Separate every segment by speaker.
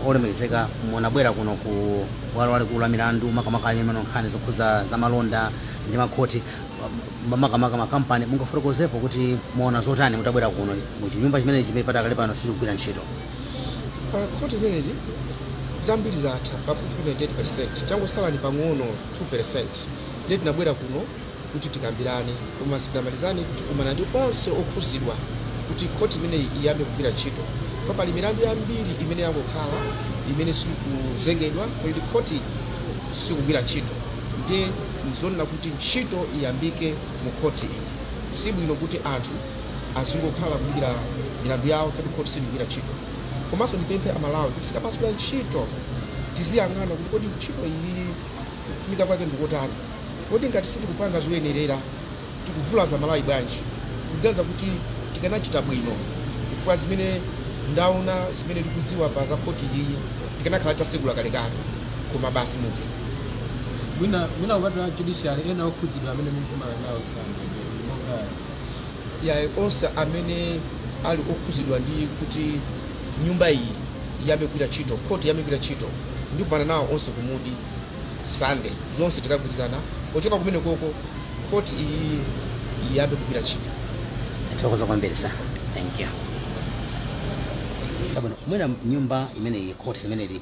Speaker 1: Olemekezeka, munabwera kuno ku bwalo lalikulu la milandu, makamaka amene nkhani zokhuza zamalonda ndi makhoti, makamaka makampani. Mungafotokozepo kuti muona zotani mutabwera kuno muchinyumba chimene chimene patakale pano sichikugwira ntchito?
Speaker 2: Pa khoti imeneyi zambiri zatha pafupifupi 98%, changosala ni pang'ono 2%. Ndiye tinabwera kuno kuti tikambirane, koma sitinamalizane, kuti kumana ndi onse okhuzidwa kuti khoti imeneyi iyambe kugwira ntchito. Pa pali milandu yambiri imene yangokhala, imene sikuzengedwa kuti khoti sikugwira ntchito. Ndiye nzonena kuti ntchito iyambike mu khoti iyi. Sibwino kuti anthu azingokhala kudikira milandu yawo kuti khoti sikugwira ntchito. Komanso ndipemphe Amalawi kuti tikapatsidwa ntchito tiziyang'ana kuti kodi ntchito iyi kufunika kwake ndikotani? Kodi ngati sitikupanga zoyenerera, tikuvulaza Malawi bwanji? Kuganiza kuti tikanachita bwino, chifukwa zimene ndaona, zimene tikudziwa pa za khoti iyi, tikanakhala tasegula kalekale, koma basi munthu.
Speaker 3: Mwina kupatula judiciary, ena okhudzidwa amene mukumana nawo Sunday monga?
Speaker 2: Ya, onse amene ali okhuzidwa ndi kuti nyumba iyi iyambe kugwira ntchito, khoti iyambe kugwira ntchito, ndikumana nawo onse kumudi Sunday. Zonse tikagwirizana, pochoka kumene koko khoti iyi iyambe kugwira ntchito.
Speaker 1: Tathokoza kwambiri sir, thank you. Chabwino, mwina nyumba imeneyi, khoti imeneyi,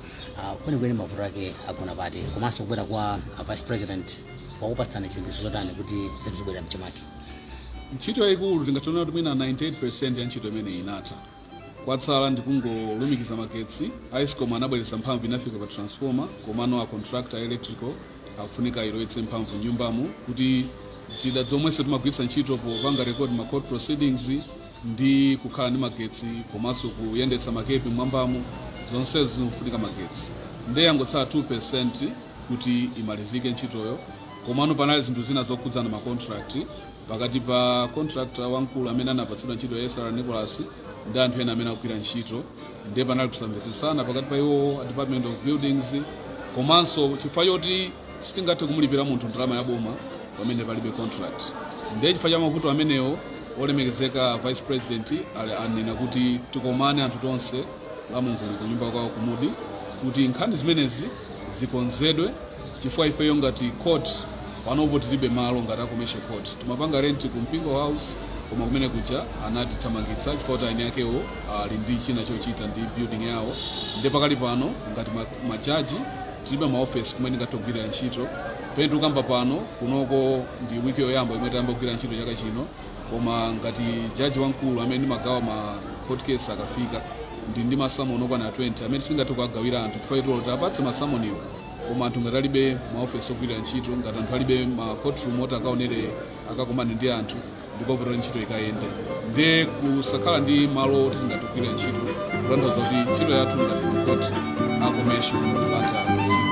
Speaker 1: kwenikweni mavuto ake agona pati? Komanso kubwera kwa vice president wakupatsani chilimbikitso chotani kuti zinthu zibwera mchimake?
Speaker 4: Ntchito yayikulu tingationa kuti mwina 98% ya ntchito imene inatha. Kwatsala ndikungolumikiza magetsi. ESCOM anabweretsa mphamvu, inafika pa transformer, komano a contractor electrical akufunika ilowetse mphamvu nyumbamo kuti zida zomwenso timagwiritsa ntchito popanga record ma court proceedings ndi kukhala ndi magetsi, komanso kuyendetsa makepi mwambamo, zonsezo zikufunika magetsi. Ndiye yangotsala 2% kuti imalizike ntchitoyo. Komano panali zinthu zina zokhudzana ma contract pakati pa contractor wamkulu amene anapatsidwa ntchito ya SR Nicholas ndi anthu ena amene akugwira ntchito. Ndiye panali kusamvetsesana pakati pa iwo, a Department of Buildings, komanso chifukwa choti sitingathe kumulipira munthu ndalama ya boma pamene palibe contract. Ndiye chifukwa cha mavuto amenewo, olemekezeka Vice President anena kuti tikomane anthu tonse la Mulungu kunyumba kwawo kumudi kuti nkhani zimenezi zikonzedwe, chifukwa ifeyo ngati court panopo tilibe malo. Ngati a commercial court timapanga rent ku Mpingo House, koma kumene kuja anatithamangitsa chifukwa kuti eni akewo ali ndi china chochita ndi building yawo. Ndiye pakali pano ngati majaji tilibe maofesi kumene tingathe kugwirira ntchito. Pene tikukamba pano, kunoko ndi wiki yoyamba imene tayamba kugwira ntchito chaka chino, koma ngati jaji wamkulu amene ndimagawa ma court case akafika, ndi masamoni okwana 20 amene sitingathe kuwagawira anthu, chifukwa choti apatse masamoniwo, koma anthu ngati alibe maofesi ogwirira ntchito, ngati anthu alibe ma courtroom oti akaonere, akakumane ndi anthu, ndikovuta kuti ntchito ikayende. Ndiye kusakhala ndi malo oti tingathe kugwirira ntchito kutanthauza kuti ntchito yathu ngati ma court a commercial Blantyre.